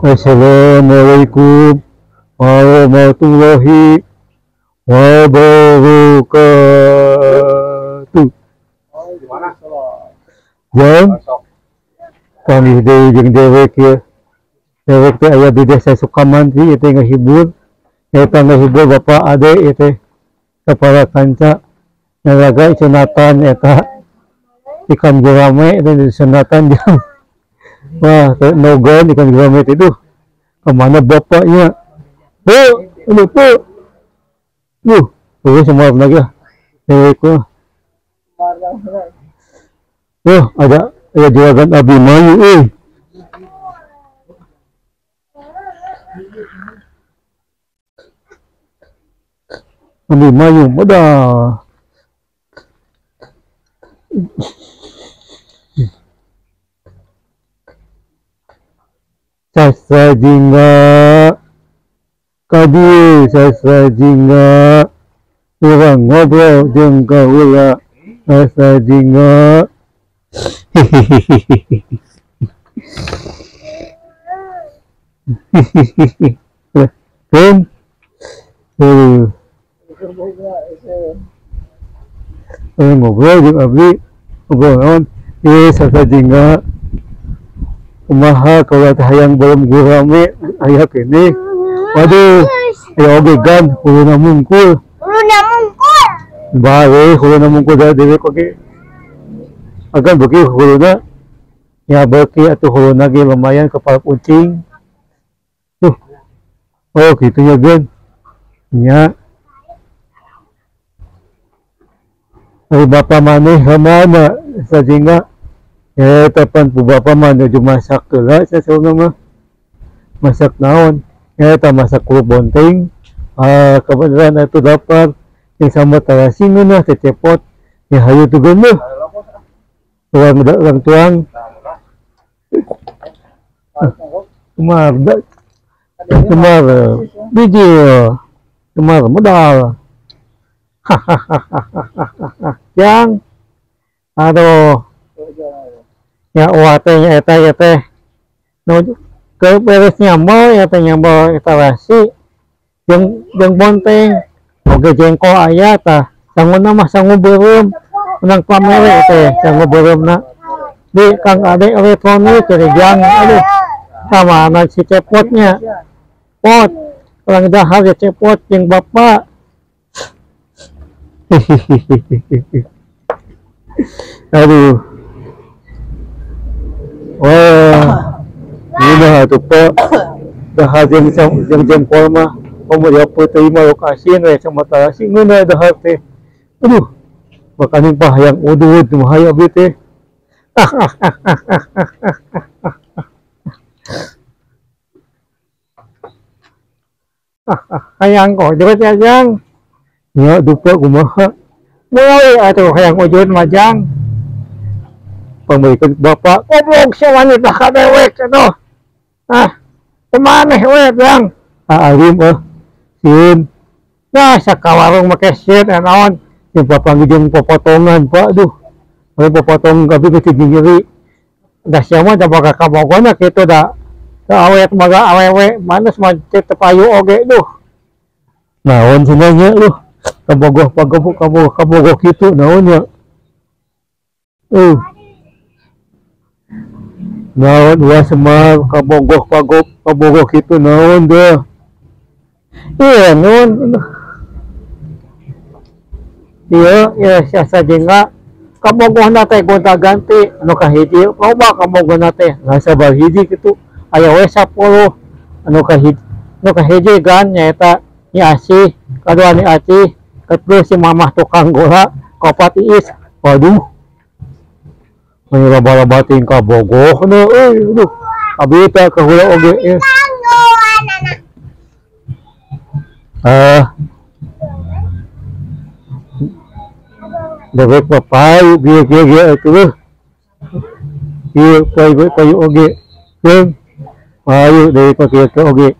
Assalamualaikum warahmatullahi wabarakatuh. Jang, kami deui jeung dewek ya. Dewek teh aya di desa Sukamantri ieu teh ngahibur. Eta ngahibur Bapak Ade ieu teh kepala kanca nalaga sunatan eta ikan gurame eta sunatan jang. Wah, nogan ikan gurame itu kemana bapaknya? Bu, ini bu, bu, bu semua lagi lah. Dewek mah. Wah, ada ya juragan Abimayu, eh. Abimayu, modal. Sastra jingga, kadi sastra jingga, urang ngobrol jeung kaula sastra jingga. Hihihi. Pun, ngobrol jeung abdi, ngobrol naon? Ieu sastra jingga. Kumaha kaula teh hayang belum gurame aya keneh. Waduh, aya oge gan huluna mungkul. Huluna mungkul. Bae huluna mungkul da dewek oge. Agan beuki huluna nya beuki atuh huluna ge lumayan kepala ucing. Tuh. Oh kitu nya gan. Nya. Ari bapa maneh ka mana sajingga? Eta pan ku bapa mah nuju masak heula sasauna mah. Masak naon? Eta masak kuah bonteng. Ah, kebenaran atuh dapar jeung sambal terasi ngeunah teh cepot. Ya hayu tuh geuneuh. Urang urang tuang. Kemar kemar biji kemar modal. Hahaha. Yang aduh. Ya uah teh nya eta ya teh. Nu ke beres nyambel ya teh nyambel terasi jeung jeung bonteng. Oge jengkol aya tah. Sanguna mah sangu beureum. Menang pamere teh sangu beureumna. Di Kang Ade elektronik jadi jang aduh. Sama anak si cepotnya. Pot orang dahar ya cepot jeung bapak. Aduh. Oh, ini atuh Pak. Dahar jeung jeung jengkol mah komo diapo teh mah asin we sama tarasi ngeunah dahar teh. Aduh. Makanin pah hayang udud mah hayang abdi teh. Hayang ujud ya jang. Nya dupa kumaha. Moal atuh hayang ujud mah jang. Pameuikeun bapak goblok sia wanita ka dewek atuh. Ah, kumaneh we jang. Ah alim ah. Sieun. Nah, sakawarung make sieun naon. Jeung papanggih jeung popotongan Pak aduh. Mun popotong abdi geus nyeri. Da sia mah da boga kabogona kitu da. Da awet boga awewe manes mah teu payu oge duh. Naon cenah nya luh. Kabogoh kabogoh kabogoh kabogoh kitu naon nya. Naon ulah semar kabogoh kabogoh kabogoh kitu naon deh. Iya naon. Iya, iya sia jengga kabogohna teh gonta-ganti anu kahiji loba kabogohna teh ngan sabar hiji kitu aya we 10 anu kahiji anu kahiji gan nyaeta Nyi Asih kadua Nyi Acih katilu si mamah tukang gula kaopat Iis. Waduh. Mani loba-loba teuing kabogohna euy aduh. Abi teh kahula oge ieu. Ah. Dewek mah payu kieu kieu kieu atuh. Ieu payu payu oge. Jeung payu dewek mah kieu kieu oge.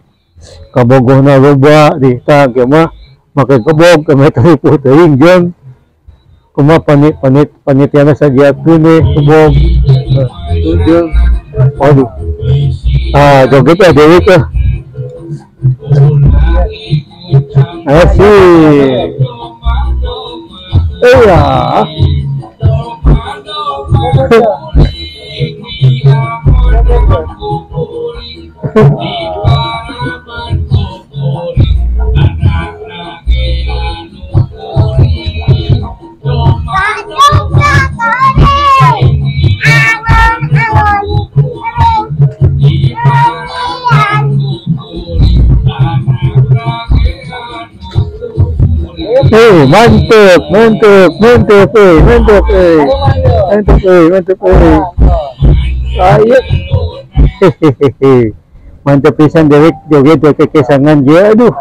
Kabogohna loba di tah ge mah make kebog ke meh teh teuing jeung Kumaha panitiana sajiakeun we kubog. Tujuh. Aduh. Ah, joget ya deui teh. Asik. Iya. Mantap, mantap, mantap, mantap, mantap, mantap, ayo, hehehe, mantap pisan dewek joget joget kesangan dia, aduh,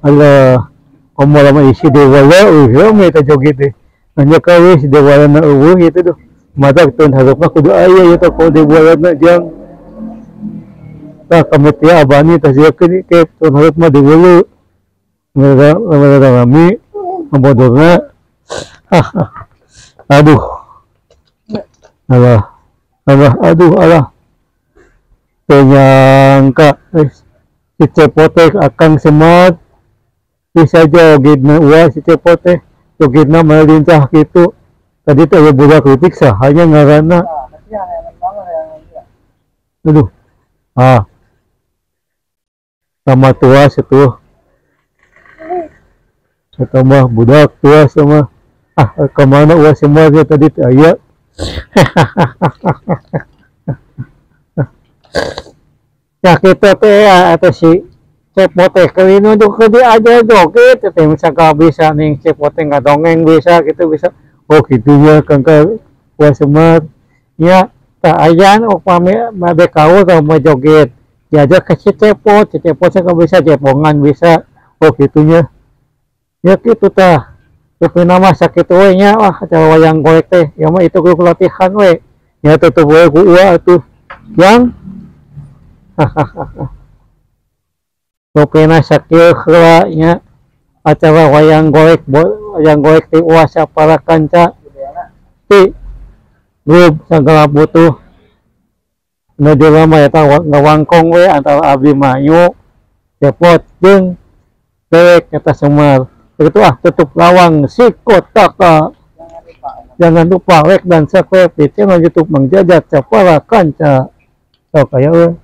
alah, kamu lama isi dewala, rame ta joget deh, nanya kau isi dewala na eueuh gitu tuh, mata tahun harapna kudu aya ya tah kau dewala na jang, tah kami tia abani tah siakeun ke tahun harapna dewala, mereka rame. Bodorna, aduh, alah, alah, aduh, alah, penyangka, si cepotek akang semat, bisa joget na uang si cepotek, joget na melincah gitu, tadi tuh ada budak kritik sahanya ngarana, aduh, ah, sama tua setuh. Tambah budak tua sama ah kemana uang semua dia tadi ayah ya kita teh atau si cepotek kali ini untuk ke dia aja joget teh misalkan bisa nih cepotek nggak dongeng bisa gitu bisa oh gitu ya kangka uang semua ya tak ayan upami mabek kau kalau mau joget diajak ke si cepot si cepot saya bisa cepongan bisa oh gitunya ya gitu tah tapi nama sakit we nya wah acara wayang golek teh ya mah itu kudu latihan we nya tutup we ku uwa atuh yang hahaha rupina sakieu heula nya acara wayang golek teh uwa sapara kanca ti grup sagala butuh nu jelema eta ngawangkong we antara abdi Mayu Cepot jeung dewek eta Semar. Begitu ah tutup lawang sikotaka. Jangan lupa like dan subscribe di channel YouTube Mang Jajat Sapara Kanca. Sok aya we.